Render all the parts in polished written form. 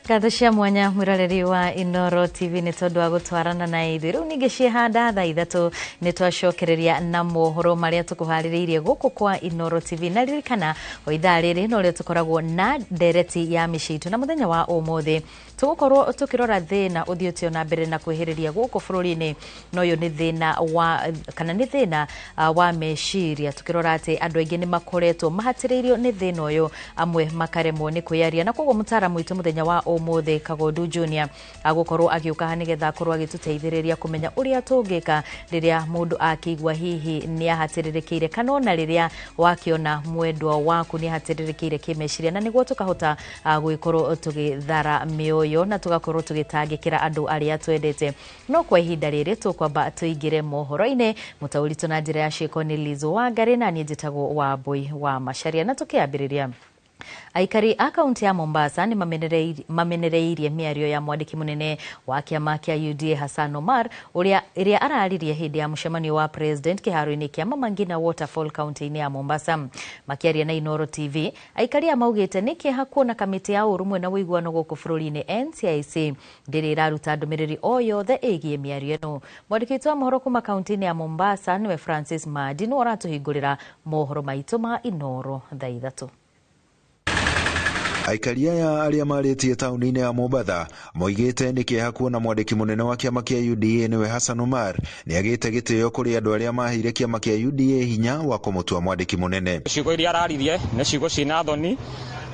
Ngatho cia mwanya mwiroreri wa Inoro TV nĩ tondũ wa gũtwarana na ithuĩ. Rĩu ningĩ ciĩhanda thaa 3 nĩ twacokereria na mohoro marĩa tũkũharĩrĩirie gũkũ kwa Inoro TV. Na ririkana o ithaa rĩrĩ no rĩo tũkoragwo na ndereti ya mĩciĩ itũ, na mũthenya wa ũmũthĩ tũgũkorwo tũkĩrora thĩna ũthiĩte ona mbere na kwĩhĩrĩria gũkũ bũrũri-inĩ, na ũyũ nĩ thĩna wa kana nĩ thĩna wa meciria, tũkĩrora atĩ andũ aingĩ nĩ makoretwo mahatĩrĩirio nĩ thĩna ũyũ, amwe makaremwo nĩ kwĩyaria. Na koguo mũtaaramu witũ mũthenya wa ũmũthĩ, Kagondu Junior, agũkorwo agĩũka haha nĩgetha akorwo agĩtũteithĩrĩria kũmenya ũrĩa tũngĩka rĩrĩa mũndũ akĩigua hihi nĩ ahatĩrĩrĩkĩire, kana ona rĩrĩa wakĩona mwendwa waku nĩ ahatĩrĩrĩkĩire kĩmeciria, na nĩguo tũkahota gũgĩkorwo tũgĩthara mĩoyo na tũgakorwo tũgĩtangĩkĩra andũ arĩa twendete. No kwa ihinda rĩrĩ tũkwamba tũingĩre mohoro-inĩ. Mũtaũri witũ na njĩra ya ciĩko nĩ Liz Wangari, na niĩ njĩtagwo Wambui wa Macharia. Na tũkĩambĩrĩria, aikari a kaunti ya Mombasa nĩ mamenereirie mĩario ya mwandĩki mũnene wa kĩama kĩa UDA Hassan Omar, ũrĩa ĩrĩa araririe hĩndĩ ya mũcemanio wa president kĩharo-inĩ kĩa Mama Ngina Waterfall kaunti-inĩ ya Mombasa. Makĩaria na Inoro TV, aikari aya maugĩte nĩ kĩeha kuona kamĩtĩ ya ũrũmwe na ũiguano gũkũ bũrũri-inĩ NCIC ndĩrĩ ĩraruta ndũmĩrĩri o yothe ĩgiĩ mĩario ĩno. Mwandĩki witũ wa mohoro kuma kaunti-inĩ ya Mombasa nĩwe Francis Madi, nĩwe ũratũhingũrĩra mohoro maitũ ma Inoro thaa 3. Aikari aya arĩa marĩtie taũni-inĩ ya Mombatha moigĩte nĩ kĩeha kuona mwandĩki mũnene wa kĩama kĩa UDA nĩwe Hassan Omar nĩ agĩte gĩtĩo kũrĩ andũ arĩa maheire kĩama kĩa UDA hinya wa kũmũtua mwandĩki mũnene. Ciugo iria araririe nĩ ciugo ciĩna thoni,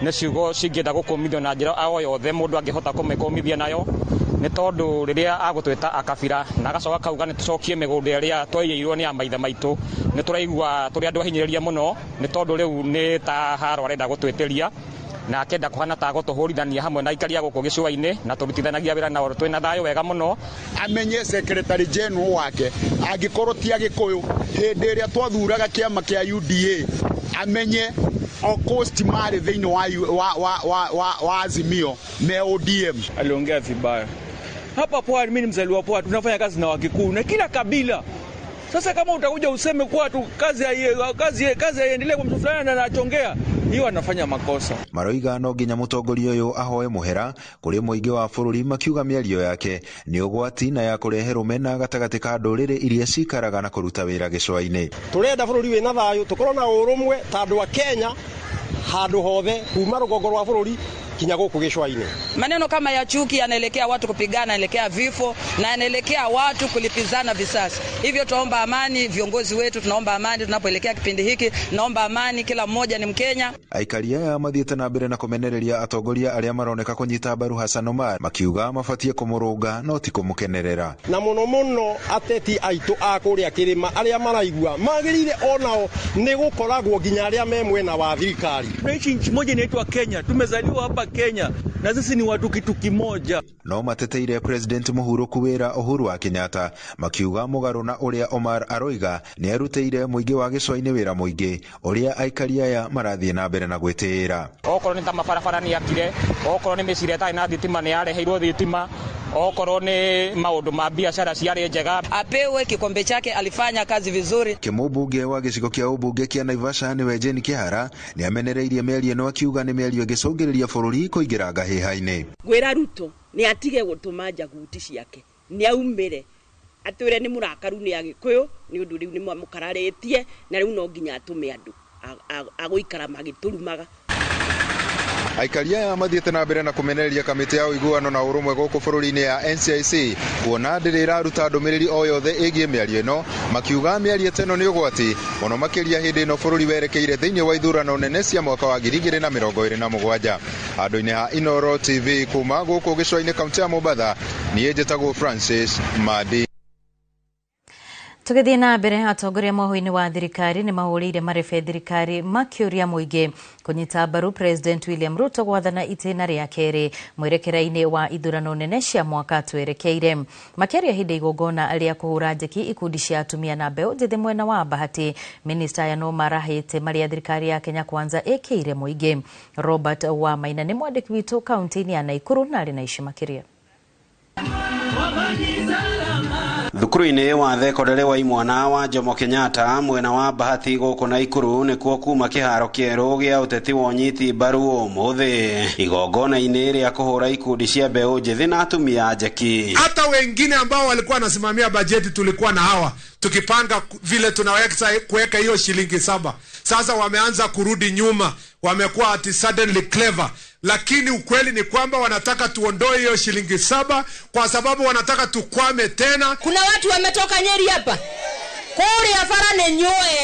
nĩ ciugo cingĩenda gũkũmithio na njĩra o yothe mũndũ angĩhota kũmĩkũmithia nayo, nĩ tondũ rĩrĩa agũtwĩta akabira na agacoka akauga nĩ tũcokie mĩgũnda ĩrĩa twaiyĩirwo nĩ amaithe maitũ, nĩ tũraigua tũrĩ andũ ahinyĩrĩria mũno, nĩ tondũ rĩu nĩ ta haro arenda gũtwĩtĩria na akenda kũhana ta gũtũhũrithania hamwe na aikari a gũkũ gĩcũa-inĩ, na tũrutithanagia wĩra nao twĩna thayũ wega mũno. Amenye secretary general wake angĩkorwo ti Agĩkũyũ, hĩndĩ ĩrĩa twathuraga kĩama kĩa UDA, amenye o coast marĩ thĩinĩ wa Azimio me ODM. Aliongea vibaya hapa Pwani. Mimi ni mzaliwa Pwani, tunafanya kazi na Wakikuyu na kila kabila. Sasa kama utakuja useme kuwa tu kazi haiendelee kwa mtu fulani na anachongea hiyo, anafanya makosa. Maroiga no nginya mũtongoria ũyũ ahoe mũhera kũrĩ mũingĩ wa bũrũri, makiuga mĩario yake nĩ ũgwati na ya kũrehe rũmena gatagatĩ ka ndũrĩrĩ iria cikaraga na kũruta wĩra gĩcũa-inĩ. Turenda bũrũri wĩna thayũ, tũkorwo na ũrũmwe ta andũ a Kenya handũ hothe kuma rũgongo rwa bũrũri kinya gũkũ gĩcũa-inĩ. Maneno kama ya chuki yanaelekea watu kupigana, yanaelekea vifo na yanaelekea watu kulipizana visasi. Hivyo tunaomba amani, viongozi wetu, tunaomba amani tunapoelekea kipindi hiki, naomba amani, kila mmoja ni Mkenya. Aikari aya mathiĩte na mbere na kũmenereria atongoria arĩa maroneka kũnyita mbaru Hassan Omar, makiuga mabatie kũmũrũnga no ti kũmũkenerera. Na mũno mũno ateti aitũ a kũrĩa kĩrĩma arĩa maraigua magĩrĩire onao nĩ gũkoragwo nginya arĩa me mwena wa thirikari. Tunaishi nchi moja inaitwa Kenya, tumezaliwa hapa Kenya na sisi ni watu kitu kimoja. No mateteire President mũhurũku wĩra Uhuru wa Kenyatta, makiuga mũgarũ na ũrĩa Omar aroiga, nĩ arutĩire mũingĩ wa gĩcũa-inĩ wĩra mũingĩ ũrĩa aikari aya marathiĩ na mbere na gwĩtĩĩra. Okorwo nĩ ta mabarabara nĩ akire, okorwo nĩ mĩciĩ ĩtarĩ na thitima nĩ yareheirwo thitima, okorwo nĩ maũndũ ma biacara ciarĩ njega. Apewe kikombe chake, alifanya kazi vizuri. Kĩmũmbunge wa gĩcigo kĩa ũmbunge kĩa Naivasha nĩwe Jane Kĩhara nĩ amenereirie mĩario ĩno, akiuga nĩ mĩario ĩngĩcũngĩrĩria bũrũri kũingĩra ngahĩha-inĩ. Ngwĩra Ruto nĩ atige gũtũma njaguti ciake, nĩ aumĩre atwĩre nĩ mũrakaru nĩ Agĩkũyũ, nĩ ũndũ rĩu nĩ mamũkararĩtie na rĩu no nginya atũme andũ agũikara magĩtũrumaga. Aikari aya mathiĩte na mbere na kũmenereria kamĩtĩ ya ũiguano na ũrũmwe gũkũ bũrũri-inĩ ya NCIC kuona ndĩrĩ ĩraruta ndũmĩrĩri o yothe ĩgiĩ mĩario ĩno, makiuga mĩario ta ĩno nĩ ũgwati mũno makĩria hĩndĩ ĩno bũrũri werekeire thĩinĩ wa ithurano nene cia mwaka wa 2027. Handũ-inĩ ha Inoro TV kuma gũkũ gĩcũa-inĩ kaunti ya Mombatha, niĩ njĩtagwo Francis Madi. Tũgĩthiĩ na mbere, atongoria mohoro-inĩ wa thirikari nĩ mahũrĩire marebe thirikari makĩũria mũingĩ kũnyita mbaru President William Ruto gwathana itĩna rĩa kerĩ mwerekera-inĩ wa ithurano nene cia mwaka twerekeire. Makĩaria hĩndĩ igongona rĩa kũhũra njeki ikundi cia atumia na mbeũ njĩthĩ mwena wa Bahati, minista aya no marahĩte marĩa thirikari ya Kenya Kwanza ĩkĩire mũingĩ. Robert Wamaina nĩ mwandĩki witũ kaunti-inĩ ya Naikuru na arĩ na ici makĩria. Thukuru-inĩ wa thekondarĩ wa imwana wa Jomo Kenyatta mwena wa Bahati gũkũ Naikuru nĩkuo kuma kĩharo kĩerũ gĩa ũteti wa ũnyiti mbaru ũmũthĩ igongona-inĩ rĩa kũhũra ikundi cia mbeũ njĩthĩ na atumia njeki. Hata wengine ambao walikuwa wanasimamia bajeti tulikuwa na hawa tukipanga vile tunaweza kuweka hiyo shilingi 7. Sasa wameanza kurudi nyuma, wamekuwa ati suddenly clever, lakini ukweli ni kwamba wanataka tuondoe hiyo shilingi 7 kwa sababu wanataka tukwame tena. Kuna watu wametoka Nyeri hapa kuria fara nenyoe,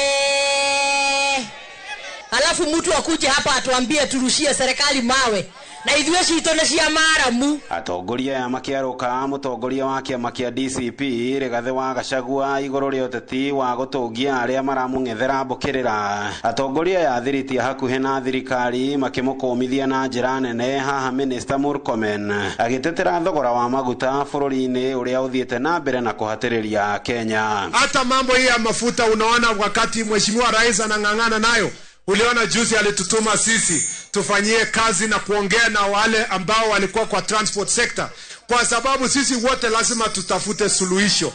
alafu mtu akuje hapa atuambie turushie serikali mawe na ithuĩ citũ nĩ cia maramu. Atongoria aya makĩarũka mũtongoria wa kĩama kĩa DCP Rigathĩ wa Gachagua igũrũ rĩa ũteti wa gũtũngia arĩa maramũng'ethera mbũkĩrĩra. Atongoria aya thiriti hakuhĩ na thirikari makĩmũkũmithia na njĩra nene haha Minister Murkomen agĩtetera thogora wa maguta bũrũri-inĩ ũrĩa ũthiĩte na mbere na kũhatĩrĩria Kenya. Hata mambo hii ya mafuta unaona wakati Mheshimiwa Rais anang'ang'ana nayo. Uliona juzi alitutuma sisi tufanyie kazi na kuongea na wale ambao walikuwa kwa transport sector, kwa sababu sisi wote lazima tutafute suluhisho.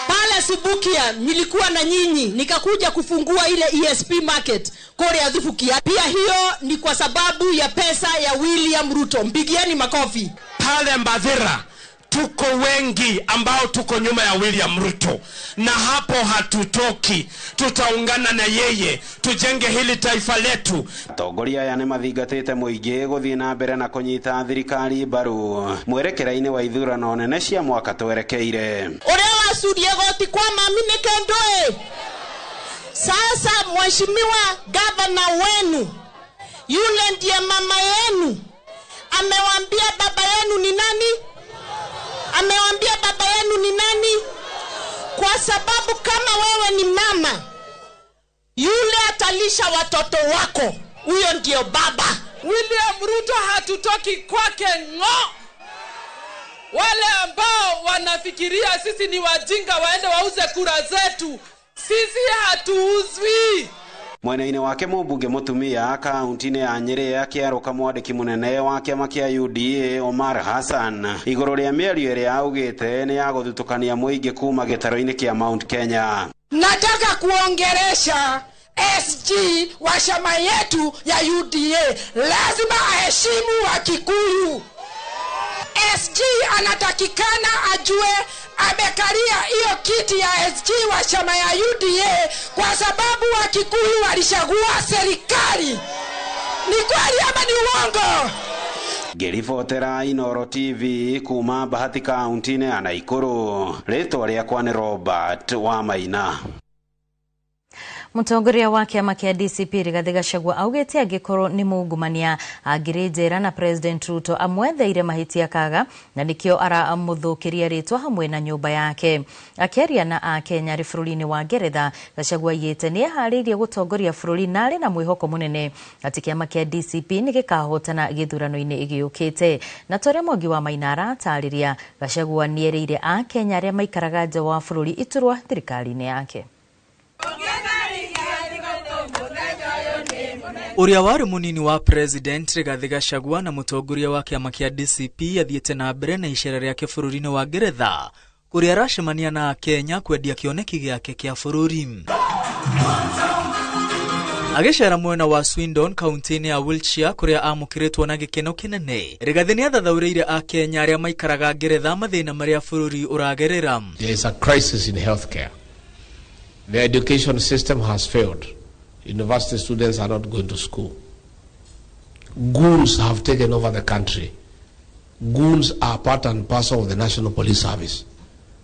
Pale Subukia nilikuwa na nyinyi nikakuja kufungua ile ESP market kore ya Thubukia. Pia hiyo ni kwa sababu ya pesa ya William Ruto. Mpigieni makofi. Pale Mbathira tuko wengi ambao tuko nyuma ya William Ruto, na hapo hatutoki. Tutaungana na yeye tujenge hili taifa letu. Atongoria aya nĩmathingatĩte mũingĩ gũthiĩ na mbere na kũnyita thirikari mbaru mwerekera-inĩ wa ithurano nene cia mwaka twerekeire. Ũrĩa wacurie goti kwa mami nĩ kĩndũ. Sasa mheshimiwa gavana wenu yule ndiye mama yenu, amewaambia baba yenu ni nani? Amewambia baba yenu ni nani? Kwa sababu kama wewe ni mama, yule atalisha watoto wako, huyo ndio baba. William Ruto hatutoki kwake ngo. Wale ambao wanafikiria sisi ni wajinga waende wauze kura zetu, sisi hatuuzwi. Mwena-inĩ wake mũmbunge mũtumia kaunti-inĩ ya Nyĩrĩ akĩarũka mwandĩki mũnene wa kĩama kĩa UDA Omar Hassan igũrũ rĩa mĩario ĩrĩa augĩte nĩ ya gũthutũkania mũingĩ kuma gĩtarũ-inĩ kĩa Mount Kenya. Nataka kuongeresha SG wa chama yetu ya UDA, lazima aheshimu wa Kikuyu. SG anatakikana ajue amekalia hiyo kiti ya SG wa chama ya UDA kwa sababu wa Kikuyu walichagua serikali. Ni kweli ama ni uongo? Ngĩribotera Inooro TV kuma Bahati kaunti-inĩ ya Naikuru, rĩtwa rĩakwa nĩ Robert Wamaina. Mũtongoria wa kĩama kĩa DCP Rigathĩ Gachagua augĩte angĩkorwo nĩ mungumania angĩrĩ njera na President Ruto amwetheire mahĩtia kaga na nĩkĩo aramũthũkĩria rĩtwa hamwe na nyũmba yake. Akĩaria na akenya arĩ bũrũri-inĩ wa Ngeretha, Gachagua augĩte nĩ eharĩirie gũtongoria bũrũri na arĩ na mwĩhoko mũnene atĩ kĩama kĩa DCP nĩ gĩkahotana gĩthurano-inĩ gĩũkĩte. Na torĩa Mwangi wa Maina aratarĩria, Gachagua nĩerĩire akenya arĩa maikaraga nja wa bũrũri iturwa thirikari-inĩ yake. Ũrĩa warĩ mũnini wa President Rigathĩ Gachagua na mũtongoria wa kĩama kĩa DCP athiĩte na mbere na icera rĩake bũrũri-inĩ wa Ngeretha kũrĩa aracemania na Akenya kwendia kĩoneki gĩake kĩa bũrũri. Agĩcera mwena wa Swindon kaunti-inĩ ya Wiltshire kũrĩa amũkĩrĩtwo na gĩkeno kĩnene, Rigathĩ nĩathathaũrĩire Akenya arĩa maikaraga Ngeretha mathĩna marĩa bũrũri ũragerera. There is a crisis in healthcare. The education system has failed. University students are not going to school. Goons have taken over the country. Goons are part and parcel of the National Police Service.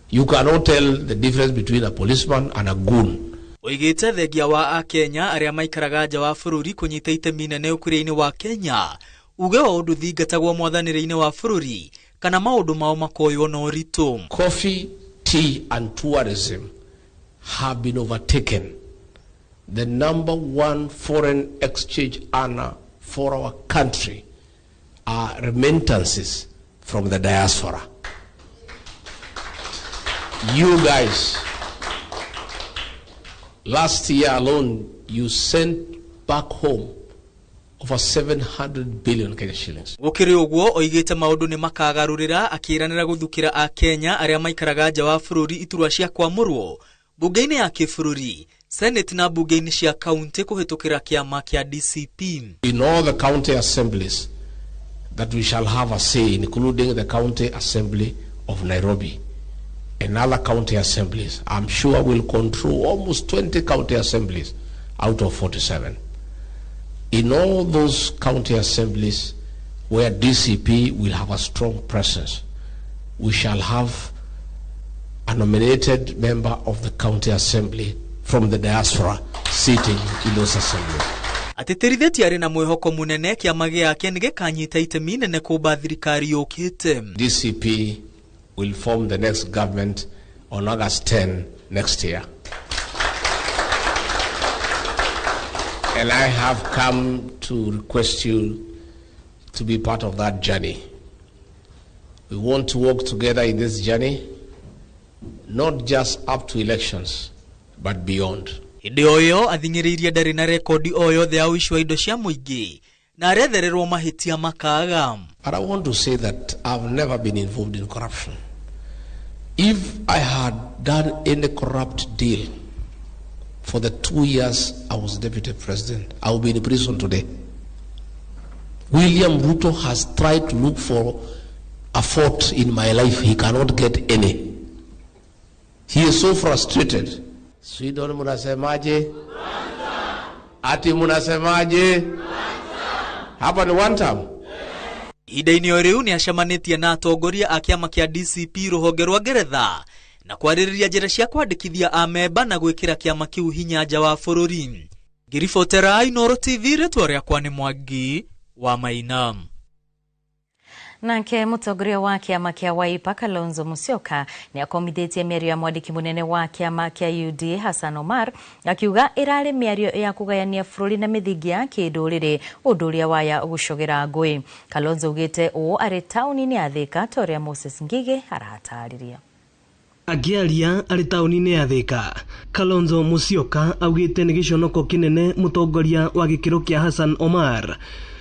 You cannot tell the difference between a policeman and a goon. Oigĩte thengia wa Akenya arĩa maikaraga nja wa bũrũri kũnyita itemi nene ũkũria-inĩ wa Kenya, uge wa ũndũ thingatagwo mwathanĩre-inĩ wa bũrũri kana maũndũ mao makoywo na ũritũ. Coffee, tea and tourism have been overtaken. The number one foreign exchange earner for our country are remittances from the diaspora. You guys, last year alone, you sent back home Over 700 billion Kenya shillings. Gũkĩrĩ ũguo oigĩte maũndũ nĩ makagarũrĩra akĩĩranĩra gũthukĩra akenya arĩa maikaraga nja wa bũrũri iturwa cia kwamũrwo bunge-inĩ ya kĩbũrũri, Senate na bunge-inĩ cia kaunti kũhĩtũkĩra kĩama kĩa DCP. In all the county assemblies that we shall have a say, including the county assembly of Nairobi and other county assemblies, I'm sure we'll control almost 20 county assemblies out of 47. In all those county assemblies where DCP will have a strong presence, we shall have a nominated member of the county assembly from the diaspora sitting in those assemblies. Atĩtĩrithĩtie arĩ na mwĩhoko mũnene kĩama gĩake nĩ gĩkanyita itemi nene kũmba thirikari yũkĩte. DCP will form the next government on August 10 next year. And I have come to request you to be part of that journey. We want to work together in this journey, not just up to elections, but beyond. Hĩndĩ o ĩyo athing'ĩrĩirie ndarĩ na rekondi o yothe ya ũici wa indo cia mũingĩ na arethererwo mahĩtia makaga. But I want to say that I've never been involved in corruption. If I had done any corrupt deal for the 2 years I was deputy president, I would be in prison today. William Ruto has tried to look for a fault in my life. He cannot get any. He is so frustrated. Sweden munasemaje? Ati munasemaje? Hapa ni one term. Ihinda-inĩ o rĩu nĩ acemanĩtie na atongoria a kĩama kĩa DCP rũhonge rwa Ngeretha na kwarĩrĩria njĩra cia kwandĩkithia amemba na gwĩkĩra kĩama kĩu hinya nja wa bũrũri. Ngĩribotera Inooro TV, rĩtwa rĩakwa nĩ Mwangi wa Maina. Nake mũtongoria wa kĩama kĩa Wiper Kalonzo Musyoka nĩ akomithĩtie mĩario ya mwandĩki mũnene wa kĩama kĩa UDA Hassan Omar akiuga ĩrarĩ mĩario ya kũgayania bũrũri na mĩthingi ya kĩndũrĩrĩ ũndũ ũrĩa waya gũcogera ngũĩ. Kalonzo augĩte ũũ arĩ taũni-inĩ ya Thika ta ũrĩa Moses Ngigĩ aratarĩria. Akĩaria arĩ taũni-inĩ ya Thika, Kalonzo Musyoka augĩte nĩ gĩconoko kĩnene mũtongoria wa gĩkĩro kĩa Hassan Omar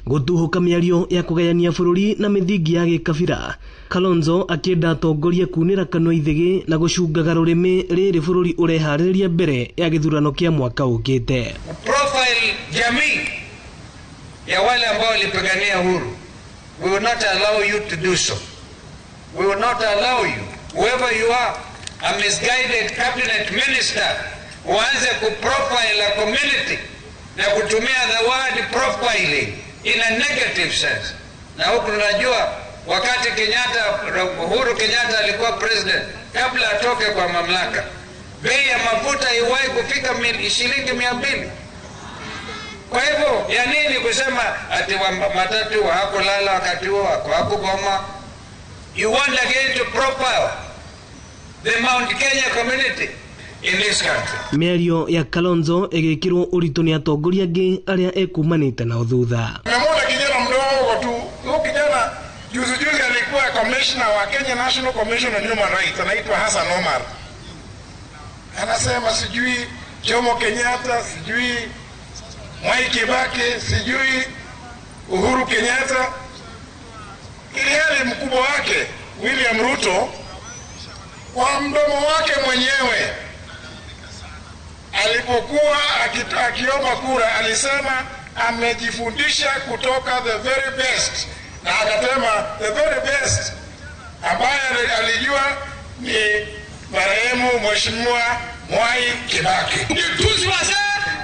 gũtuhũka mĩario ya kũgayania bũrũri na mĩthingi ya gĩkabira. Kalonzo akĩenda atongoria kunĩra kanua ithĩgĩ na gũcungaga rũrĩmĩ rĩrĩ bũrũri ũreharĩrĩria mbere ya gĩthurano kĩa mwaka ũkĩte. Profile jamii ya wale ambao walipigania uhuru. We will not allow you to do so. We will not allow you, whoever you are, a misguided cabinet minister, uanze kuprofile a community na kutumia the word profiling in a negative sense. Na huku tunajua wakati Uhuru Kenyatta alikuwa president, kabla atoke kwa mamlaka, bei ya mafuta iwahi kufika shilingi 200. Kwa hivyo ya nini kusema ati matatu hawakulala wakati huo, hawakugoma? You want again to profile the Mount Kenya community in this country. Mĩario ya Kalonzo ĩgĩkĩrwo ũritũ nĩ atongoria angĩ arĩa ekumanĩte nao thutha. Nimemwona kijana mdogo tu. Huyu kijana juzi juzi alikuwa commissioner wa Kenya National Commission on Human Rights, anaitwa Hassan Omar. Anasema sijui Jomo Kenyatta, sijui Mwai Kibaki, sijui Uhuru Kenyatta. Ilhali mkubwa wake William Ruto kwa mdomo wake mwenyewe alipokuwa akiomba kura alisema amejifundisha kutoka the very best, na akasema the very best ambaye alijua ni marehemu Mheshimiwa Mwai Kibaki. Nitusi wazee,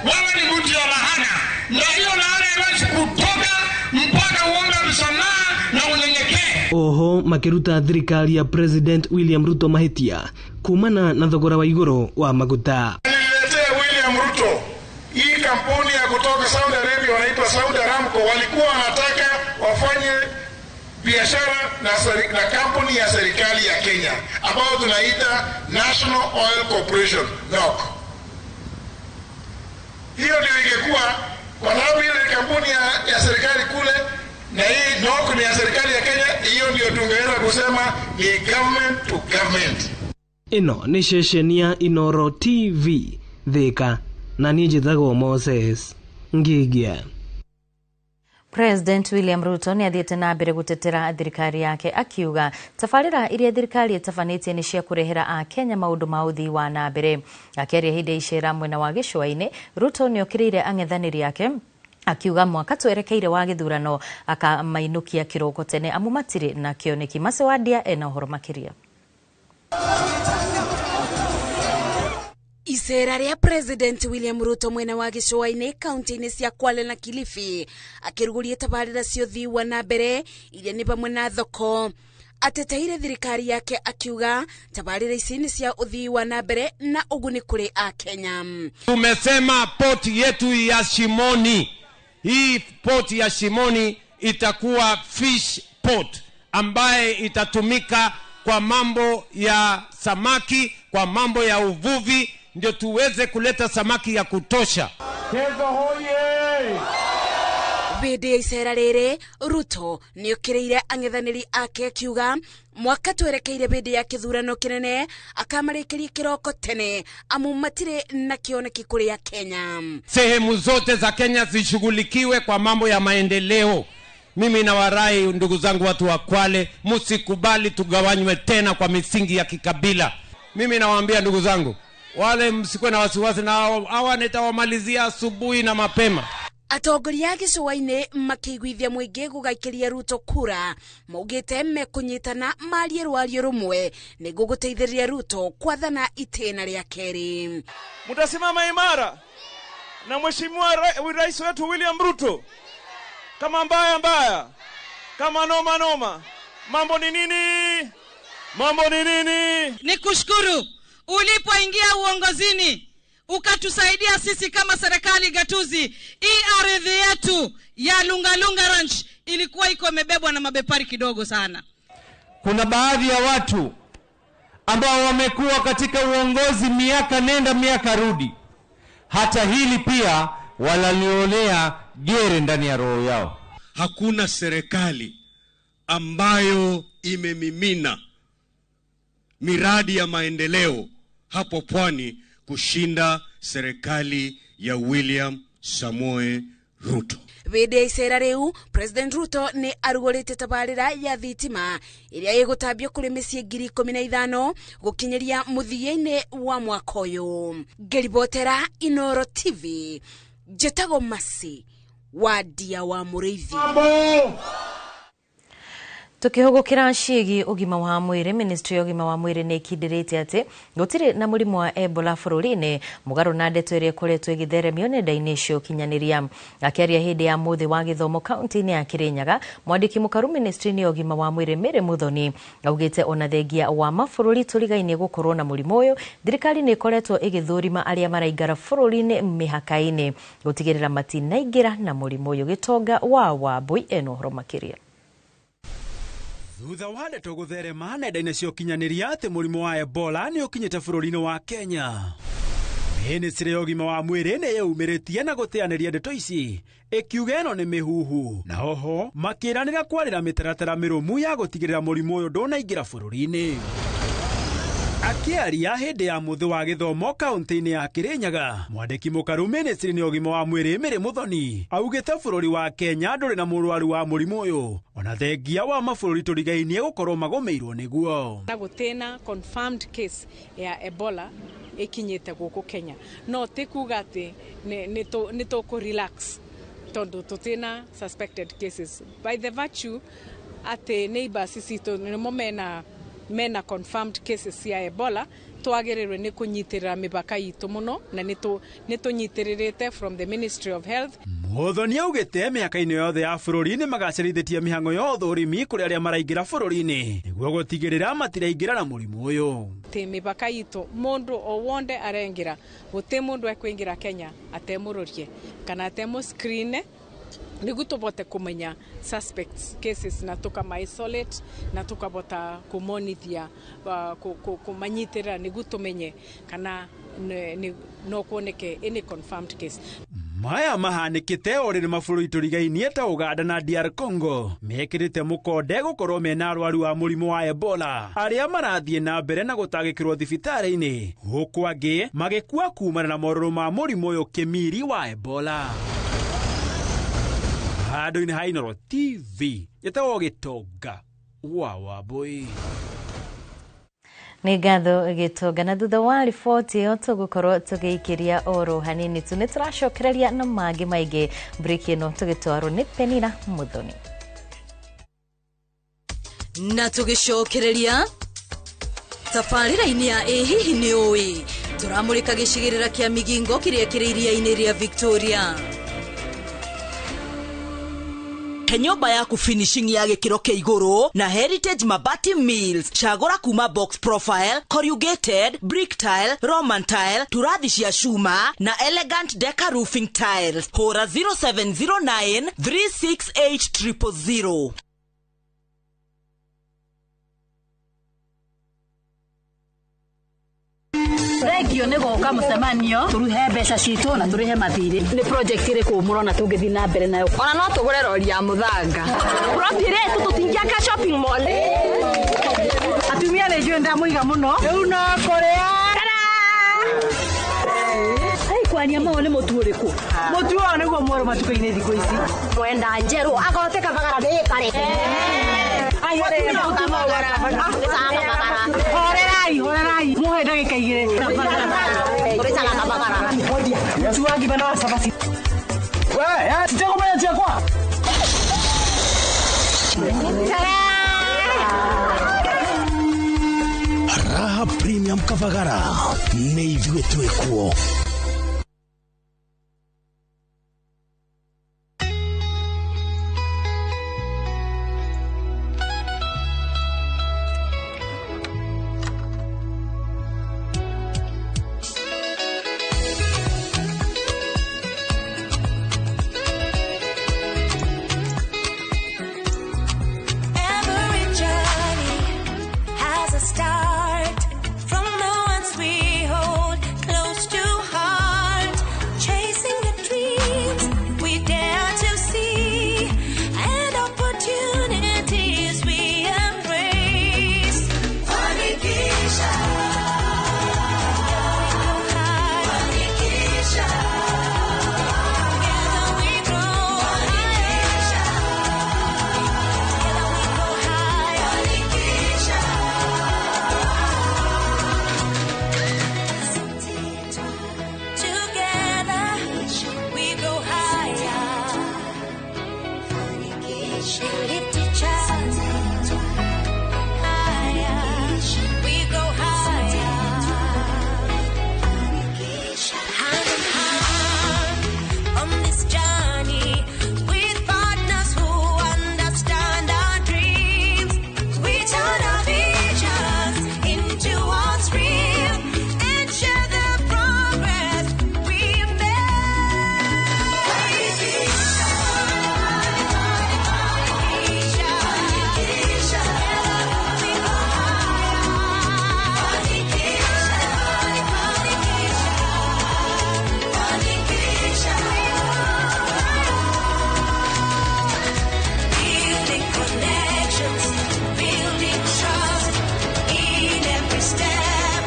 wewe ni mtu wa laana, na hiyo laana haiwezi kutoka mpaka uombe msamaha na unyenyekee. Oho makiruta thirikari ya President William Ruto mahĩtia kumana na thogora wa igũrũ wa maguta. Nililetea William Ruto hii kampuni ya kutoka Saudi Arabia wanaitwa Saudi Aramco, walikuwa wanataka wafanye biashara na kampuni ya serikali ya Kenya ambayo tunaita National Oil Corporation, NOC. Hiyo ndio ingekuwa, kwa sababu ile kampuni ya serikali kule na hii NOC ni ya serikali ya Kenya, hiyo ndio tungeweza kusema ni government to government. Ĩno nĩ ceceni ya Inooro TV Thika, na niĩ njĩtagwo Moses Ngigia. President William Ruto nĩ athiĩte na mbere gũtetera thirikari yake akiuga tabarĩra iria thirikari ĩtabanĩtie nĩ cia kũrehera Akenya maũndũ ma ũthii wa na mbere. Akĩaria hĩndĩ ya icera mwena wa gĩcũa-inĩ, Ruto nĩ okĩrĩire ang'ethanĩri ake akiuga mwaka twerekeire wa gĩthurano akamainũkia kĩroko tene amu matirĩ na kĩoneki. Mace Wandia ena ũhoro makĩria. Icera rĩa President William Ruto mwena wa gĩcũa-inĩ kaunti-inĩ cia Kwale na Kilifi akĩrugũria tabarĩra cia ũthii wa na mbere iria nĩ pamwe na thoko. Ateteire thirikari yake akiuga tabarĩra ici nĩ cia ũthii wa na mbere na ũguni kũrĩ Akenya. Tumesema port yetu ya Shimoni, hii port ya Shimoni itakuwa fish port ambaye itatumika kwa mambo ya samaki, kwa mambo ya uvuvi, ndio tuweze kuleta samaki ya kutosha. Kezo hoye! Hĩndĩ ya icera rĩrĩ, Ruto nĩokĩrĩire ang'ethanĩri ake akiuga mwaka twerekeire hĩndĩ ya kĩthurano kĩnene akamarĩkĩria kĩroko tene amu matirĩ na kĩoneki kũrĩ Akenya. Sehemu zote za Kenya zishughulikiwe kwa mambo ya maendeleo. Mimi nawarai ndugu zangu watu wa Kwale, msikubali tugawanywe tena kwa misingi ya kikabila. Mimi nawaambia ndugu zangu, wale msikuwe na wasiwasi na hawa nitawamalizia asubuhi na mapema. Atongoria a gĩcũa-inĩ makĩiguithia mũingĩ gũgaikĩria Ruto kura maugĩte mekũnyitana marie rwario rũmwe nĩguo gũteithĩrĩria Ruto kwathana itĩna rĩa kerĩ. Mtasimama imara na Mheshimiwa Rais wetu William Ruto. Kama mbaya mbaya, kama noma noma, mambo ni nini? Mambo ni nini? Nikushukuru ulipoingia uongozini ukatusaidia sisi kama serikali gatuzi. Hii ardhi yetu ya Lungalunga Ranch ilikuwa iko imebebwa na mabepari kidogo sana. Kuna baadhi ya watu ambao wamekuwa katika uongozi miaka nenda miaka rudi, hata hili pia walalionea gere ndani ya roho yao. Hakuna serikali ambayo imemimina miradi ya maendeleo hapo pwani kushinda serikali ya William Samoei Ruto. Hĩndĩ ya icera rĩu, President Ruto nĩ arugũrĩtie tabarĩra ya thitima ĩrĩa ĩgũtambio kũrĩ mĩciĩ 15,000 gũkinyĩria mũthia-inĩ wa mwaka ũyũ. Ngĩribotera Inoro TV, njĩtagwo Masi Wandia wa Mũrĩithi. Tukihugukira ciĩgiĩ ũgima wa mwĩrĩ, Ministry ya ũgima wa mwĩrĩ nĩ ĩkindĩrĩte atĩ gũtirĩ na mũrimũ wa Ebola bũrũri-inĩ, mũgarũ na ndeto ĩrĩa ĩkoretwo ĩgĩtheremio nenda-inĩ cia ũkinyanĩria. Akĩaria hĩndĩ ya mũthĩ wa gĩthomo kaunti-inĩ ya Kirinyaga, mwandĩki mũkaru Ministry-inĩ ya ũgima wa mwĩrĩ Mary Muthoni augĩte ona thengia wa mabũrũri tũrigainie gũkorwo na mũrimũ ũyũ, thirikari nĩ ĩkoretwo ĩgĩthũrima arĩa maraingĩra bũrũri-inĩ mĩhaka-inĩ gũtigĩrĩra matinaingĩra na mũrimũ ũyũ. Gĩtonga wa Wambui ena ũhoro makĩria. Thutha wa ndeto gũtherema nenda-inĩ cia ũkinyanĩria atĩ mũrimũ wa Ebola nĩ ũkinyĩte bũrũri-inĩ wa Kenya, Ministry ya ũgima wa mwĩrĩ nĩ yumĩrĩtie na gũteanĩria ndeto ici ĩkiuga ĩno nĩ mĩhuhu, na oho makĩranĩra kwarĩra mĩtaratara mĩrũmu ya gũtigĩrĩra mũrimũ ũyũ ndũnaingĩra bũrũri-inĩ. Akĩaria hĩndĩ ya mũthĩ wa gĩthomo kaunti-inĩ ya Kirinyaga, mwandĩki mũkaru Ministry-inĩ ya ũgima wa mwĩrĩ Mary Muthoni augĩte bũrũri wa Kenya ndũrĩ na mũrwaru wa mũrimũ ũyũ ona thengia wa mabũrũri tũrigainie gũkorwo magũmĩirwo nĩguo. Na gũtĩna confirmed case ya Ebola ĩkinyĩte gũkũ Kenya, no ti kuga atĩ nĩ tũkũ relax tondũ tũtĩna suspected cases by the virtue atĩ neighbors citũ nĩmo mena confirmed cases ya Ebola. Twagĩrĩirwo nĩ kũnyitĩrĩra mĩhaka itũ mũno na nĩ tũnyitĩrĩrĩte from the Ministry of Health. Muthoni augĩte mĩhaka-inĩ yothe ya bũrũri nĩ magacĩrithĩtie mĩhang'o ya ũthũrimi kũrĩ arĩa maraingĩra bũrũri-inĩ nĩguo gũtigĩrĩra matiraingĩra na mũrimũ ũyũ. Tĩ mĩhaka itũ mũndũ o wonde arengĩra, gũtĩ mũndũ ekũingĩra Kenya atemũrũrie kana atemũ screen nĩguo tũbote kũmenya suspects cases na tũkama isolate na tũkabota kũmonithia kũmanyitĩrĩra nĩguo tũmenye kana no kuoneke any confirmed case. Maya mahanĩkĩte o rĩrĩ mabũrũri tũrigainie ta Uganda na DR Congo mekĩrĩte mũkonde gũkorwo mena arwaru a mũrimũ wa Ebola arĩa marathiĩ na mbere na gũtangĩkĩrwo thibitarĩ-inĩ, huku angĩ magĩkua kumana na morũrũ ma mũrimũ ũyũ kĩmiri wa Ebola. Handũ-inĩ ha Inooro TV njĩtagwo Gĩtonga wa Wambui. Nĩ ngatho Gĩtonga, na thutha wa riboti ĩyo tũgũkorwo tũgĩikĩria oro hanini tu nĩ tũracokereria na mangĩ maingĩ breki ĩno tũgĩtwarwo nĩ Penina Muthoni. Na tũgĩcokereria tabarĩra-inĩ ya Ĩ hihi nĩ ũĩ, tũramũrĩka gĩcigĩrĩra kĩa Migingo kĩrĩa kĩrĩ iria-inĩ rĩa Victoria. He nyũmba yaku finishing ya gĩkĩro kĩa igũrũ na Heritage Mabati Mills. Cagũra kuma box profile, corrugated, brick tile, Roman tile, turathi cia cuma na elegant deca roofing tiles. Hũra 0709 368 000. Thengio nĩ gũka mũcemanio tũruhe mbeca citũ na tũrĩhe mathirĩ. Nĩ project ĩrĩkũ mũrona tũngĩthiĩ na mbere nayo? Ona no tũgũre rori ya mũthanga. Plot ĩrĩa ĩtũ tũtingĩaka shopping mall. Atumia nĩ njũĩ ndamũiga mũno. Rĩu no kũrĩa. Ai kwania mao nĩ mũtu ũrĩkũ? Mũtu ũyũ nĩguo mwerũ matukũ-inĩ thikũ ici. Mwenda njerũ agote kabagara ndĩkare. Horerai, horerai. Muhe ndagĩka igĩrĩ. Mũtu wa ngima na wa cabaci. We, titegũmenya ciakwa. Raha Premium Kavagara nĩ ithuĩ twĩkuo. Every journey has a start from the ones we hold close to heart, chasing the dreams we dare to see and opportunities we embrace. Fanikisha, Fanikisha, together we grow. Fanikisha. Together we go higher. Lift each other higher. We go higher. Hand in hand on this journey with partners who understand our dreams. We turn our visions into what's real and share the progress we make. Building connections, building trust in every step,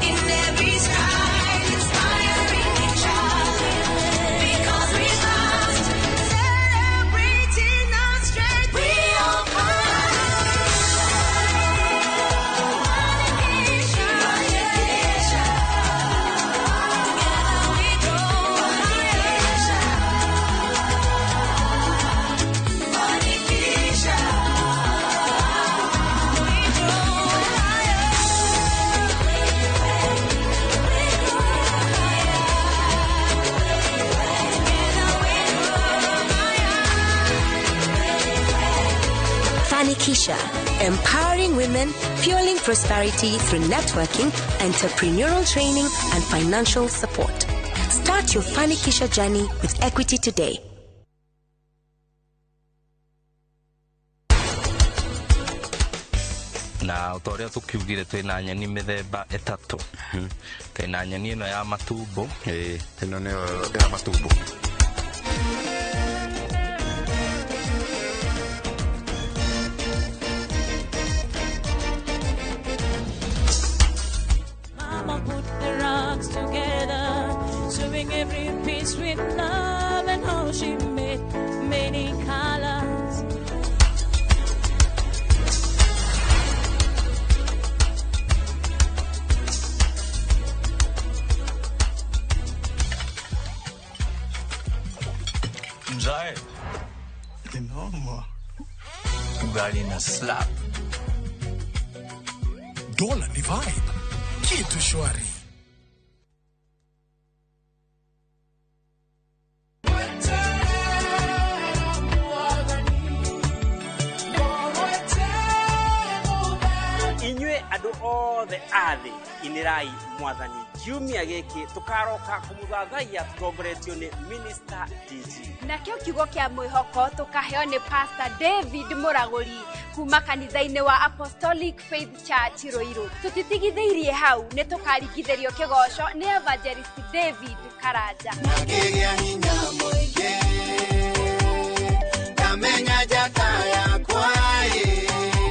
in every stride, inspiring each other because we must celebrating our strength. We are Fanikisha, empowering women, fueling prosperity through networking, entrepreneurial training, and financial support. Start your Fanikisha journey with Equity today. Na o ta ũrĩa tũkiugire twĩna nyeni mĩthemba ĩtatũ, twĩna nyeni ĩno ya matumbo. Ĩno nĩyo ya matumbo. Mama put the rocks together, sewing every piece with love, and how she made many Slab. Dola ni vibe, kitu shwari. Inyuĩ andũ othe a thĩ inĩrai mwathani kiumia gĩkĩ tũkaroka kũmũthathaiya tũtongoretio nĩ Minister DG. Nakĩo kiugo kĩa mwĩhoko tũkaheo nĩ Pastor David Mũragũri kuma kanitha-inĩ wa Apostolic Faith Church Ruiru. Tũtitigithĩirie hau, nĩ tũkaringithĩrio kĩgoco nĩ Evangelist David Karanja. Nakĩgĩa hinya mũingĩ, ndamenya njata yakwa ĩ.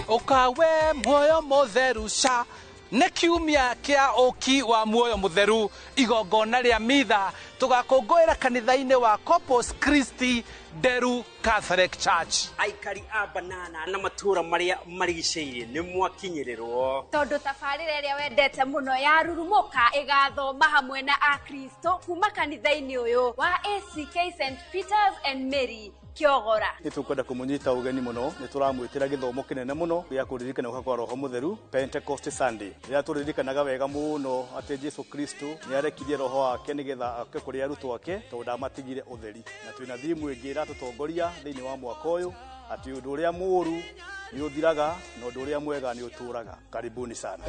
Ũkawe muoyo mũtheru ca nĩ kiumia kĩa ũki wa muoyo mũtheru igongona rĩa mitha tũgakũngũĩra kanitha-inĩ wa Corpus Christi Nderu Catholic Church. Aikari a Banana na matũũra marĩa marigicĩirie nĩ mwakinyĩrĩrwo tondũ tabarĩra ĩrĩa wendete mũno ya Rurumũka ĩgathoma hamwe na Akristo kuma kanitha-inĩ ũyũ wa ACK St Peters and Mary Kĩogora. Nĩ tũkwenda kũmũnyita ũgeni mũno, nĩ tũramwĩtĩra gĩthomo kĩnene mũno gĩa kũririkana gũka kwa Roho Mũtheru Pentecost Sunday. Rĩrĩa tũririkanaga wega mũno atĩ Jesu Kristo nĩ arekirie Roho wake nĩgetha oke kũrĩ arutwo ake tondũ ndamatigire ũtheri. Na twĩna thimu ĩngĩ ĩratũtongoria thĩinĩ wa mwaka ũyũ atĩ ũndũ ũrĩa mũũru nĩ ũthiraga na ũndũ ũrĩa mwega nĩ ũtũũraga. Karibuni sana.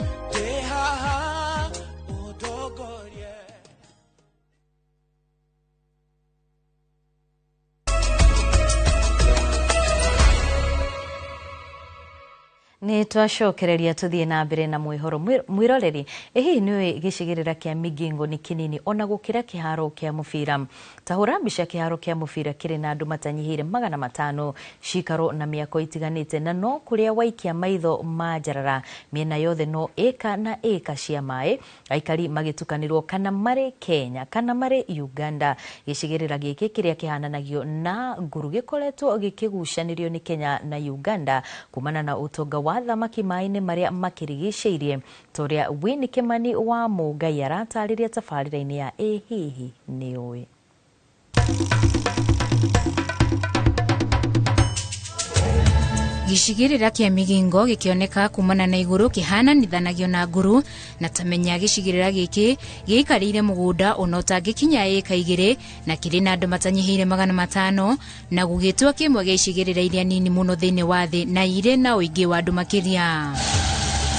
Nĩ twacokereria tũthiĩ na mbere na mwĩhoro mwĩroreri. Ĩ hihi nĩũĩ gĩcigĩrĩra kĩa Migingo nĩ kĩnini ona gũkĩra kĩharo kĩa mũbira? Ta hũra mbica kĩharo kĩa mũbira kĩrĩ na andũ matanyihĩire 500 cikaro na mĩako itiganĩte, na no kũrĩa waikia maitho ma njarara mĩena yothe no ĩka na ĩka cia maĩ, aikari magĩtukanĩrwo kana marĩ Kenya kana marĩ Uganda. Gĩcigĩrĩra gĩkĩ kĩrĩa kĩhananagio na nguru gĩkoretwo gĩkĩgucanĩrio nĩ Kenya na Uganda kumana na ũtonga wa thamaki maĩ-inĩ marĩa makĩrigicĩirie, ta ũrĩa Winnie Kimani wa Mũngai aratarĩria tabarĩra-inĩ ya Ĩ Hihi Nĩ Ũĩ. Gĩcigĩrĩra kĩa Migingo gĩkĩoneka kumana na igũrũ kĩhananithanagio na nguru, na tamenya gĩcigĩrĩra gĩkĩ gĩikarĩire mũgũnda ona ũtangĩkinya ĩka 2 na kĩrĩ na andũ matanyihĩire 500 na gũgĩtua kĩmwe gĩa icigĩrĩra iria nini mũno thĩinĩ wa thĩ na irĩ na ũingĩ wa andũ makĩria.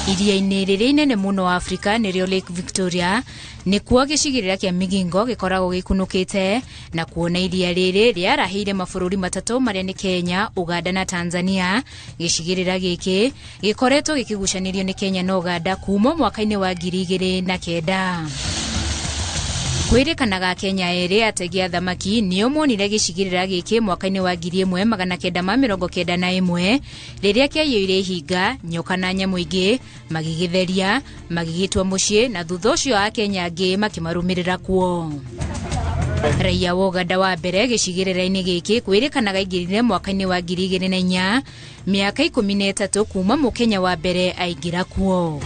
Iria-inĩ rĩrĩa inene mũno Afrika nĩrĩo Lake Victoria, nĩkuo gĩcigĩrĩra kĩa Migingo gĩkoragwo gĩkunũkĩte, na kuona iria rĩrĩ rĩarahĩire mabũrũri matatũ marĩa nĩ Kenya, Uganda na Tanzania. Gĩcigĩrĩra gĩkĩ gĩkoretwo gĩkĩgucanĩrio nĩ Kenya na Uganda kuma mwaka-inĩ wa 2009. Kwĩrĩkanaga Kenya erĩ ategi a thamaki nĩo monire gĩcigĩrĩra gĩkĩ mwaka-inĩ wa 1991 rĩrĩa kĩaiyũire ihinga, nyoka na nyamũ ingĩ, magĩgĩtheria, magĩgĩtua mũciĩ, na thutha ũcio Akenya angĩ makĩmarũmĩrĩra kuo. Raia wa Uganda wa mbere gĩcigĩrĩra-inĩ gĩkĩ kwĩrĩkanaga aingĩrire mwaka-inĩ wa 2004, mĩaka 13 kuma mũkenya wa mbere aingĩra kuo.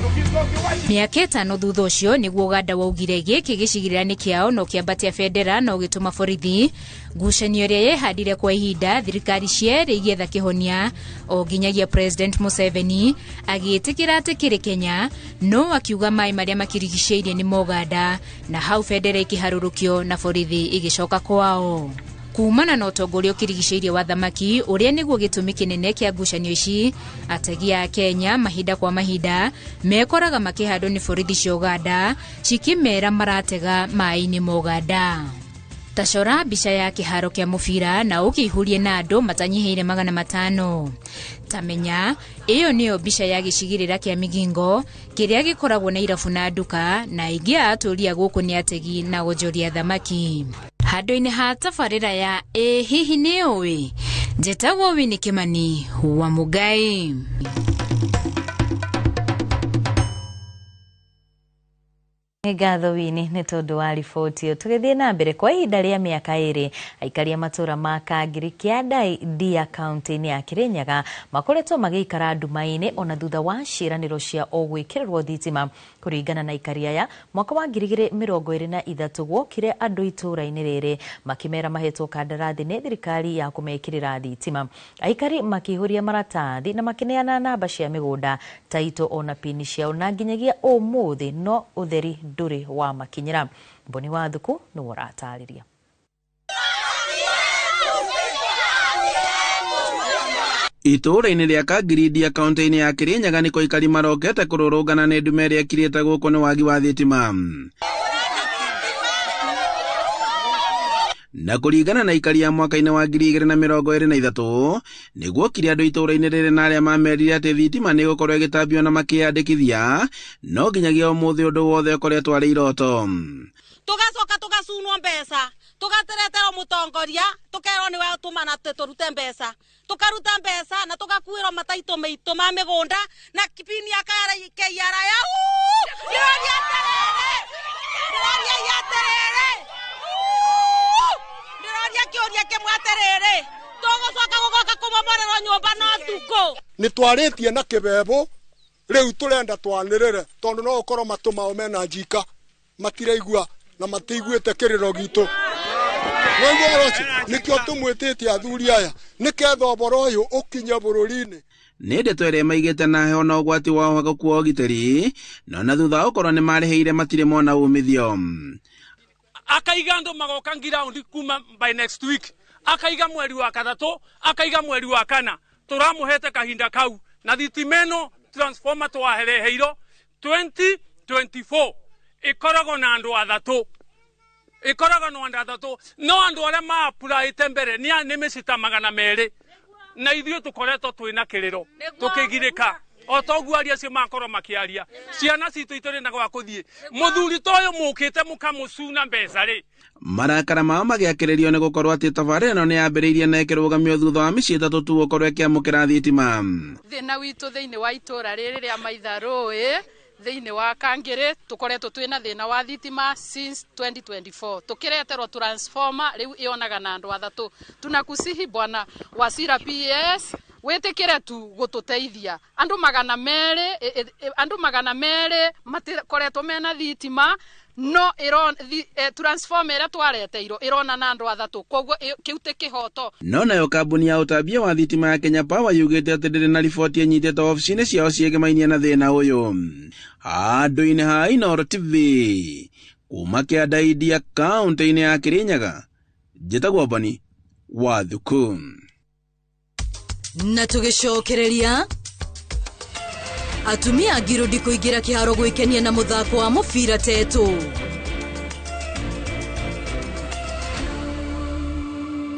Mĩaka 5 thutha ũcio nĩguo Uganda waugire gĩkĩ gĩcigĩrĩra nĩ kĩao na ũkĩambatia bendera na ũgĩtũma borithi. Ngucanio ĩrĩa yehandire kwa ihinda thirikari cierĩ igĩetha kĩhonia o nginyagia President Museveni agĩĩtĩkĩra atĩ kĩrĩ Kenya, no akiuga maĩ marĩa makĩrigicĩirie nĩ Uganda, na hau bendera ĩkĩharũrũkio na borithi ĩgĩcoka kwao. Kumana na ũtongoria ũkĩrigicĩirie wa thamaki ũrĩa nĩguo gĩtũmi kĩnene kĩa ngucanio ici, ategi a Kenya mahinda kwa mahinda mekoraga makĩhandwo nĩ borithi cia Uganda cikĩmera maratega maĩ-inĩ ma Uganda. Ta cora mbica ya kĩharo kĩa mũbira na ũkĩihũrie na andũ matanyihĩire 500. Tamenya ĩyo nĩyo mbica ya gĩcigĩrĩra kĩa Migingo kĩrĩa gĩkoragwo na irabu na nduka, na aingĩ a atũũri a gũkũ nĩ ategi na onjoria thamaki. Handũ-inĩ ha tabarĩra ya Ĩ Hihi Nĩ Ũĩ, njĩtagwo Winnie Kimani wa Mũngai. Nĩ ngatho Wini nĩ tondũ wa riboti ĩyo. Tũgĩthiĩ na mbere, kwa ihinda rĩa mĩaka 2 aikari a matũra ma Kangiri Kĩanda Ndia kaunti-inĩ ya Kĩrĩnyaga makoretwo magĩikara nduma-inĩ ona thutha wa ciĩranĩro cia o gwĩkĩrĩrwo thitima. Kũringana na aikari aya, mwaka wa 2023 gwokire andũ itũra-inĩ rĩrĩ makĩmera mahetwo kandarathi nĩ thirikari ya kũmekĩrĩra thitima. Aikari makĩihũria maratathi na makĩneana namba cia mĩgũnda, taito ona pini ciao, na nginyagia ũmũthĩ no ũtheri ndũrĩ wa makinyĩra. Mboni wa Thuku nĩwe ũratarĩria. Itũũra-inĩ rĩa Kangiri-Ndia kaunti-inĩ ya Kĩrĩnyaga nĩkuo aikari marokete kũrũrũngana nĩ ndume ĩrĩa ĩkirĩte gũkũ nĩ wagi wa thitima. Na kũringana na aikari a mwaka-inĩ wa 2023 nĩguokire andũ itũũra-inĩ rĩrĩ na arĩa mamerire atĩ thitima nĩ ĩgũkorwo ĩgĩtambio na makĩyandĩkithia, no nginyagia ũmũthĩ ũndũ wothe ũkoretwo arĩ iroto. Tugacoka tugacunwo mbeca, tugatereterwo mutongoria, tukerwo niwe tumana turute mbeca, tukaruta mbeca na tugakuirwo mataito maitu ma migunda na kipini ya KRA ya ndiroria atiriri, ndiroria atiriri, ndiroria kiuria kimwe atiriri, tugucoka gugoka kumomorerwo nyumba no tuko ni twaritie na kibebo riu turenda twanirire tondu no ukorwo matu mao mena njika matiraigua na matiiguite kiriro gitu. Nĩguo ũhoro ũcio nĩkĩo tũmwĩtĩte athuri aya nĩketha ũhoro ũyũ ũkinye bũrũri-inĩ. Nĩ ndeto ĩrĩa maigĩte na heho na ũgwati wa ũhagũku wa ũgitĩri, no na thutha wa gũkorwo nĩ marĩhĩire matirĩ mona umithio. Akaiga andũ magoka ngiraundi kuma by next week, akaiga mweri wa 3, akaiga mweri wa 4, tũramũhete kahinda kau na thitima ĩno transformer twahereheirwo 2024 ikoragwo na andũ 3, ikoragwo na andũ 3, no andũ arĩa maapuraĩte mbere nĩ mĩcita 200 na ithuĩ tũkoretwo twĩna kĩrĩro tũkĩgirĩka o toguo aria acio makorwo makĩaria. Ciana citũ itũrĩ na gwa kũthiĩ, mũthuri ta ũyũ mũkĩte mũkamũcuna mbeca rĩ. Marakara mao magĩakĩrĩrio nĩ gũkorwo atĩ tabarĩra ĩno nĩ yambĩrĩirie na ĩkĩrũgamio thutha wa mĩciĩ 3 tu gũkorwo ĩkĩamũkĩra thitima. Thĩna witũ thĩinĩ wa itũra rĩrĩ rĩa Maitharũĩ thĩinĩ wa Kangiri tukoretwo twĩna thĩna wa thitima since 2024, tukireterwo transformer rĩu ĩonaga na andũ 3. Tunakusihi bwana Wasira PS wĩtĩkĩre tu gũtũteithia. Andũ 200, andũ 200 matikoretwo mena thitima, no transformer ĩrĩa twareteirwo ĩrona na andũ 3, koguo kĩu ti kĩhoto. No nayo kambuni ya ũtambia wa thitima ya Kenya Power yugĩte atĩ ndĩrĩ na riboti ĩnyitĩte obici-inĩ ciao ciĩgemainie na thĩna ũyũ. Handũ-inĩ ha Inooro TV kuma Kĩanda India kaunti-inĩ ya Kĩrĩnyaga, njĩtagwo Boni wa Thuku. Na tũgĩcokereria, atumia ngirũndi kũingĩra kĩharo gwĩkenia na mũthako wa mũbira tetũ.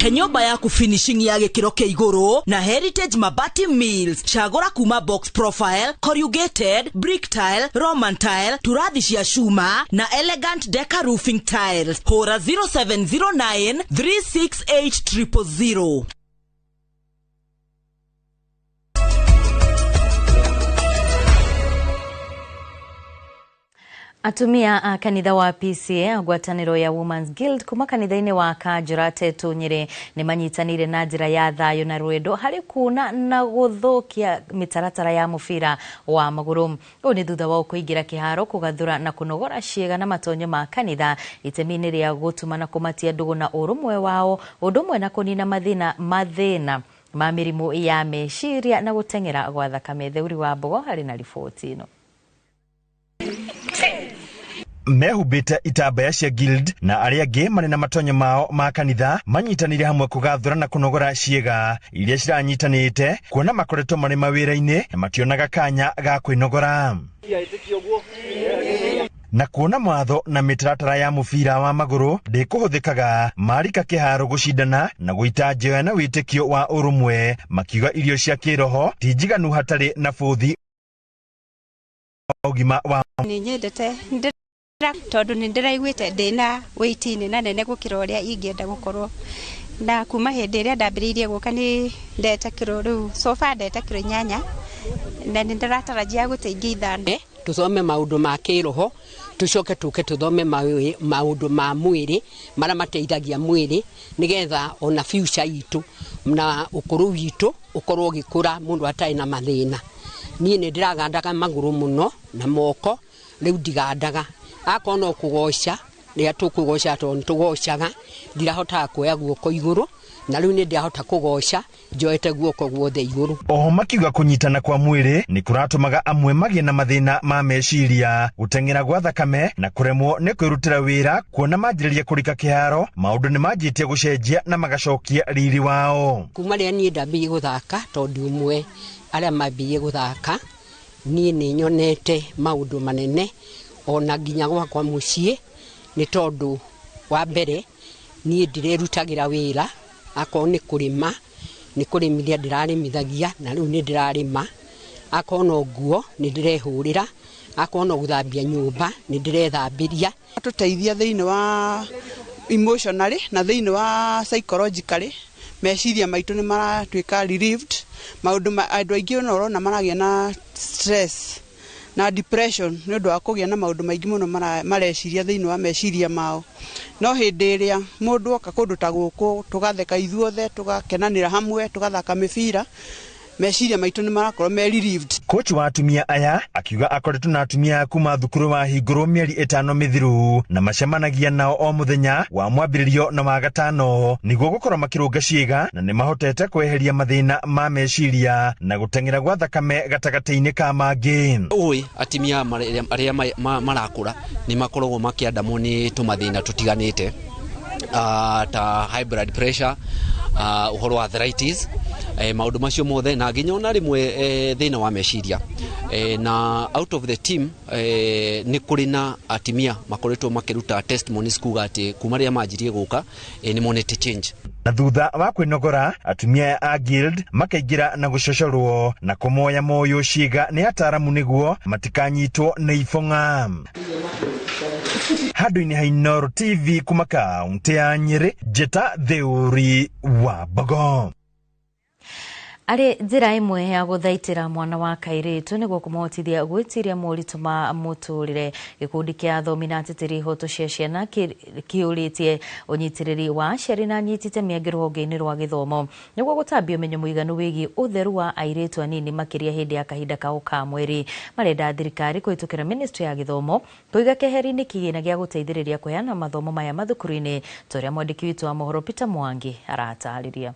He nyũmba yaku finishing ya gĩkĩro kĩa igũrũ na Heritage Mabati Mills. Cagũra kuma box profile, corrugated, brick tile, Roman tile, turathi cia cuma na elegant deca roofing tiles. Hũra 0709 368 000. Atumia a kanitha wa PCA ngwatanĩro ya Women's Guild kuma kanitha-inĩ wa Kanjũra Tetũ Nyĩrĩ nĩ manyitanĩire na njĩra ya thayũ na rwendo harĩ kuuna na gũthũkia mĩtaratara ya mũbira wa magũrũ. Ũũ nĩ thutha wao kũingĩra kĩharo kũgathũra na kũnogora ciĩga na matonyo ma kanitha itemi-inĩ rĩa gũtuma na kũmatia ndũgũ na ũrũmwe wao, ũndũ ũmwe na kũnina mathĩna ma mĩrimũ ya meciria na gũteng'era gwa thakame. Theuri wa Mbogo harĩ na riboti ĩno. Mehumbĩte itambaya cia guild na arĩa angĩ marĩ na matonyo mao ma kanitha manyitanĩire hamwe kũgathũra na kũnogora ciĩga iria ciranyitanĩte kuona makoretwo marĩ mawĩra-inĩ na mationaga kanya ga kwĩnogora. Na kuona mwatho na mĩtaratara ya mũbira wa magũrũ ndĩkũhũthĩkaga, marika kĩharo gũcindana na gũita njoya na wĩtĩkio wa ũrũmwe, makiuga irio cia kĩroho ti njiganu hatarĩ na bũthi ũgima wa nĩ nyendete tondu nĩ ndĩraiguĩte ndĩna weight nene nene gũkĩra ũrĩa ingĩenda gũkorwo, na kuma hĩndĩ ĩrĩa ndambĩrĩirie gũka nĩ ndete kiro rĩu so far ndete kiro 8 na nĩ ndĩratarajia gũte ingĩ 5. Tusome maũndũ ma kĩroho Tucoke tuke tuthome maundu ma mwiri maria mateithagia mwiri nigetha ona future itu na ukuru witu ukorwo ugikura mundu atai na mathina. Nie ni ndiragandaga maguru muno na moko, riu ndigandaga akorwo no kugoca riria tukugoca to nitugocaga ndirahotaga kuoya guoko iguru na riu ni ndirahota kugoca njoete guoko guothe iguru. Oho makiuga kunyitana kwa mwiri ni kuratumaga amwe magie na mathina ma meciria, guteng'era gwa thakame na kuremwo ni kwirutira wira, kuona manjiriria kurika kiharo maundu ni manjitie gucenjia na magacokia riri wao. Kuma riria nie ndambirie guthaka tondu umwe aria mambirie guthaka nie ni nyonete maundu manene ona nginya gwakwa mucii, ni tondu wa mbere nie ndirerutagira wira, akorwo ni kurima ni kurimithia ndirarimithagia na riu ni ndirarima, akorwo no nguo ni ndirehurira, akorwo no guthambia nyumba ni ndirethambiria. Tuteithia thiini wa emotionally na thiini wa psychologically, meciria maitu ni maratuika relieved. Maundu andu aingi ona urona maragia na stress na depression ni undu wa kugia na maundu maingi muno mareciria thiini wa meciria mao. No hindi iria mundu oka kundu ta guku tugatheka ithuothe tugakenanira hamwe tugathaka mibira, meciria maitu ni marakorwo me relieved. Coach wa atumia aya akiuga akoretwo na atumia kuma thukuru wa hingũrwo mĩeri 5 mĩthiru na macemanagia nao o muthenya wa mwambĩrĩrio na wa gatano nĩguo gũkorwo makĩrũnga ciĩga na nĩmahotete kweheria mathĩna ma meciria na gũteng'era gwa thakame gatagatĩ-inĩ ka mangĩ. Ũĩ atumia arĩa marakũra nĩ makoragwo makĩandamwo nĩ tũmathĩna tũtiganĩte, ta high blood pressure, ũhoro wa arthritis, maundu macio mothe na nginya ona rimwe thina wa meciria. Na out of the team ni kuri na atimia makoretwo makiruta testimonies kuga ati kuma riria manjirie guka ni monete change. Na thutha wa kwinogora atumia a guild makaingira na gucocorwo na kumoya moyo ciĩga ni ataramu niguo matikanyitwo ni ibong'a. Handũ-inĩ ha Inooro TV kuma kaunti ya Nyĩrĩ, Njĩta Theuri wa Mbogo. Arĩ njĩra ĩmwe ya gũthaitĩra mwana wa kairĩtu nĩguo kũmũhotithia gwĩtiria moritũ ma mũtũrĩre, gĩkundi kĩa athomi na ateteri ihoto cia ciana kĩũrĩtie ũnyitĩrĩri wa aciari na anyiti itemi angĩ rũhonge-inĩ rwa gĩthomo nĩguo gũtambia ũmenyo mũiganu wĩgiĩ ũtheru wa airĩtu anini makĩria hĩndĩ ya kahinda kao ka mweri. Marenda thirikari kũhĩtũkĩra ministry ya gĩthomo kũiga keheri-inĩ kĩgĩna gĩa gũteithĩrĩria kũheana mathomo maya mathukuru-inĩ, ta ũrĩa mwandĩki witũ wa mohoro Peter Mwangi aratarĩria.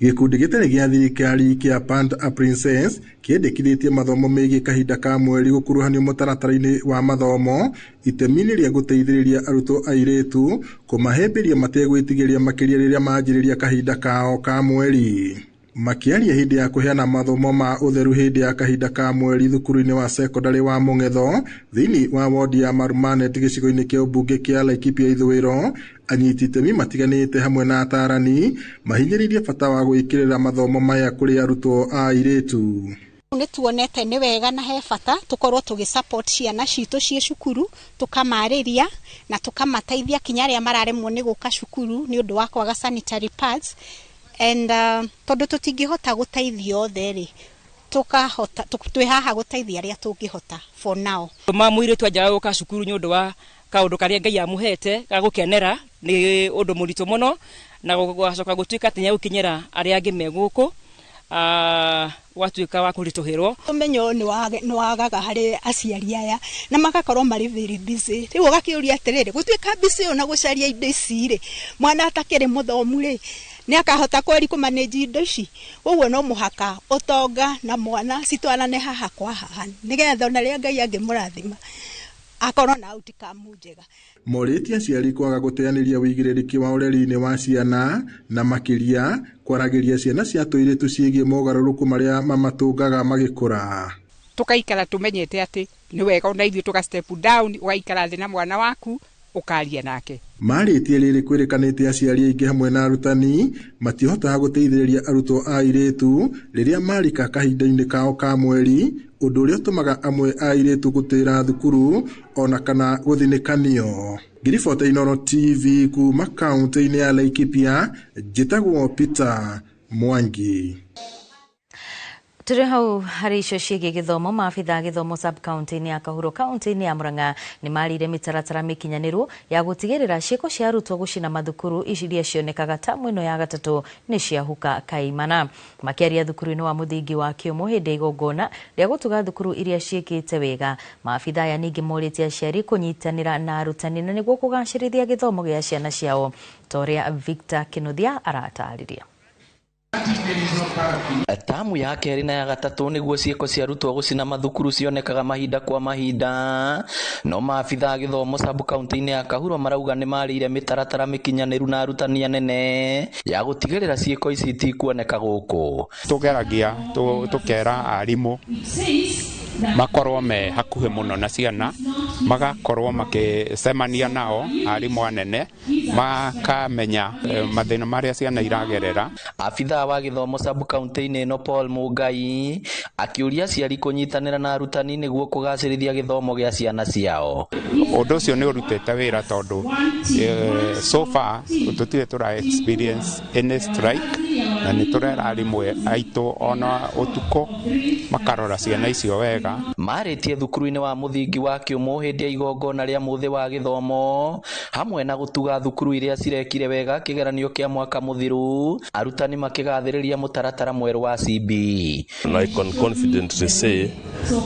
Gĩkundi gĩtarĩ gĩa thirikari kĩa Pant a Princess kĩendekithĩtie mathomo megiĩ kahinda ka mweri gũkuruhanio mũtaratara-inĩ wa mathomo itemi-inĩ rĩa gũteithĩrĩria arutwo airĩtu kũmahĩmbĩria mategwĩtigĩria makĩria rĩrĩa manjĩrĩria kahinda kao ka mweri. Makĩaria hĩndĩ ya kũheana mathomo ma ũtheru hĩndĩ ya kahinda ka mweri thukuru-inĩ wa sekondarĩ wa Mũng'etho thĩinĩ wa wodi ya Marumanet gĩcigo-inĩ kĩa ũmbunge kĩa Laikipia Ithũĩro, anyiti itemi matiganĩte hamwe na atarani mahinyĩrĩirie bata wa gwĩkĩrĩra mathomo maya kũrĩ arutwo a airĩtu. Nĩ tuonete nĩ wega na he bata tũkorwo tũgĩ support ciana citũ ciĩ cukuru, tũkamarĩria na tũkamateithia kinya arĩa mararemwo nĩ gũka cukuru nĩ ũndũ wa kwaga sanitary pads. And tondu tutingihota guteithia othe ri, tukahota twi haha guteithia aria tungihota for now. Ma muiritu anjaga guka cukuru ni undu wa kaundu karia Ngai amuhete ga gukenera ni undu muritu muno, na gugacoka gutuika ati nĩegũkinyĩra arĩa angĩ me gũkũ, watuĩka wa kũritũhĩrwo. Ũmenyo nĩ wagaga harĩ aciari aya na magakorwo marĩ very busy. Rĩu ũgakĩũria atĩrĩrĩ, gũtuĩka busy ũyũ na gũcaria indo ici rĩ, mwana atakĩrĩ mũthomu rĩ, nĩ akahota kweri kũmanage indo ici? Ũguo no mũhaka ũtonga na mwana citwarane haha kwa haha nĩgetha ona rĩrĩa Ngai angĩmũrathima akorwo na outcome njega. Morĩtie aciari kwaga gũteanĩria wĩigĩrĩrĩki wa ũreri-inĩ wa ciana na makĩria kwaragĩria ciana cia tũirĩtu ciĩgiĩ mogarũrũku marĩa mamatũngaga magĩkũra. Tũkaikara tũmenyete atĩ nĩ wega ona ithuĩ tũka step down, ũgaikara thĩ na mwana waku ũkaria nake. Marĩtie rĩrĩ kwĩrĩkanĩte aciari aingĩ hamwe na arutani matihotaga gũteithĩrĩria arutwo a airĩtu rĩrĩa marika kahinda-inĩ kao ka mweri, ũndũ ũrĩa ũtũmaga amwe a airĩtu gũtĩra thukuru ona kana gũthinĩkanio. Ngĩribota Inooro TV kuma kaunti-inĩ ya Laikipia, njĩtagwo Peter Mwangi. Tũrĩ hau harĩ icio ciĩgiĩ gĩthomo, maabitha a gĩthomo sub county-inĩ ya Kahuro kaunti-inĩ ya Murang'a nĩ marire mĩtaratara mĩkinyanĩru ya gũtigĩrĩra ciĩko cia arutwo gũcina mathukuru iria cionekaga tamu ĩno ya gatatũ nĩ ciahuka kaimana. Makĩaria thukuru-inĩ wa mũthingi wa Kĩũmũ hĩndĩ ya igongona rĩa gũtuga thukuru iria ciĩkĩte wega, maabitha aya ningĩ morĩtie aciari kũnyitanĩra na arutani na nĩguo kũgacĩrithia gĩthomo gĩa ciana ciao, ta ũrĩa Victor Kĩnuthia aratarĩria. Tamu ya kerĩ na ya gatatũ nĩguo ciĩko cia arutwo gũcina mathukuru cionekaga mahinda kwa mahinda, no maabitha a gĩthomo sub county-inĩ ya Kahuro marauga nĩ marĩire mĩtaratara mĩkinyanĩru na arutani anene ya gũtigĩrĩra ciĩko ici itikuoneka gũkũ. Tũgeragia tũkera arimũ makorwo me hakuhĩ mũno na ciana, magakorwo makĩcemania nao arimũ anene, makamenya mathĩna marĩa ciana iragerera. Abithaa wa gĩthomo sub county-inĩ ĩno Paul Mũngai akĩũria aciari kũnyitanĩra na arutani nĩguo kũgacĩrithia gĩthomo gĩa ciana ciao. Ũndũ ũcio nĩ ũrutĩte wĩra tondũ so far tũtirĩ tũra experience any strike, na nĩ tũrera arimũ aitũ ona ũtukũ makarora ciana icio wega. Marĩtie thukuru-inĩ wa mũthingi wa Kĩũmũ hĩndĩ ya igongona rĩa mũthĩ wa gĩthomo hamwe na gũtuga thukuru iria cirekire wega kĩgeranio kĩa mwaka mũthiru, arutani makĩgathĩrĩria mũtaratara mwerũ wa CBE. And I can confidently say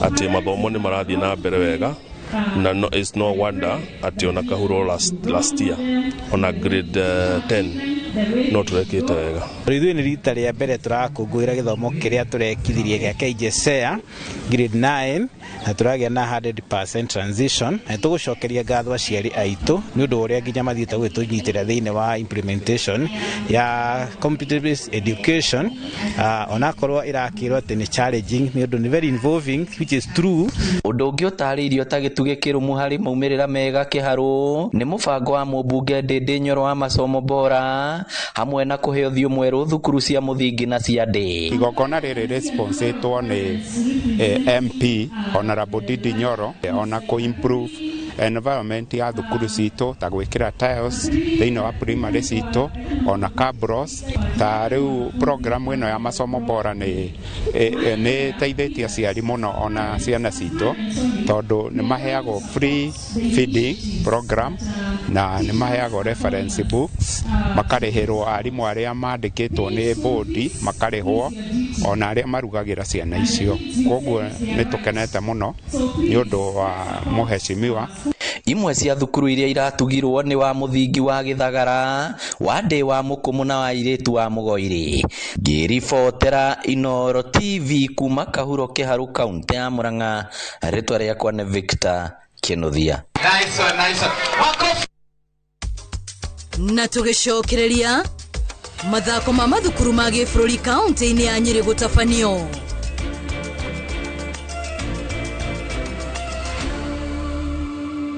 atĩ mathomo nĩ marathiĩ na mbere wega, na no, it's no wonder atĩ ona Kahuro last year ona grade 10 no tũrekĩte wega. Ithuĩ nĩ rita rĩa mbere tũrakũngũĩra gĩthomo kĩrĩa tũrekithirie gĩa KJSEA grade 9 na tũragĩa na 100% transition, na tũgũcokeria ngatho aciari aitũ nĩ ũndũ wa ũrĩa nginya mathiĩte gũgĩtũnyitĩra thĩinĩ wa implementation ya computer based education, onakorwo ĩrakĩrwo atĩ nĩ challenging nĩ ũndũ nĩ very involving, which is true. Ũndũ ũngĩ ũtarĩirio ta gĩtugĩ kĩrũmu harĩ maumĩrĩra mega kĩharũ nĩ mũbango wa mũmbunge Ndĩndĩ Nyoro wa masomo bora hamwe na kũhe ũthiũ mwerũ thukuru cia mũthingi na cia ndĩ. Igongona rĩrĩ rĩsponsĩtwo nĩ MP Honorable Ndindi Nyoro, ona kũ improve environment ya thukuru citũ ta gwĩkĩra tiles thĩinĩ wa primary citũ ona cabros. Ta rĩu program ĩno ya masomo bora nĩ ĩteithĩtie aciari mũno ona ciana citũ tondũ nĩ maheagwo free feeding program na nĩ maheagwo reference books, makarĩhĩrwo arimũ arĩa mandĩkĩtwo nĩ bodi makarĩhwo ona arĩa marugagĩra ciana icio. Koguo nĩ tũkenete mũno nĩ ũndũ wa mũheshimiwa. Imwe cia thukuru iria iratugirwo nĩ wa mũthingi wa Gĩthagara, wa ndĩ wa Mũkũmũ na wa airĩtu wa Mũgoiri. Ngĩribotera Inooro TV kuma Kahuro Kĩharu kaunti ya Murang'a, rĩtwa rĩakwa nĩ Victor Kĩnuthia. Nice one, nice one. Na tũgĩcokereria mathako ma mathukuru ma gĩbũrũri kaunti-inĩ ya Nyĩrĩ gũtabanio.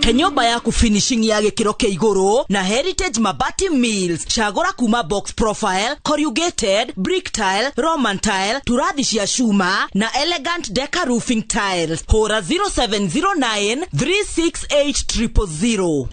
He nyũmba yaku finishing ya gĩkĩro kĩa igũrũ na Heritage Mabati Mills. Cagũra kuma box profile, corrugated, brick tile, Roman tile, turathi cia cuma na elegant deca roofing tiles. Hũra 0709 368 000.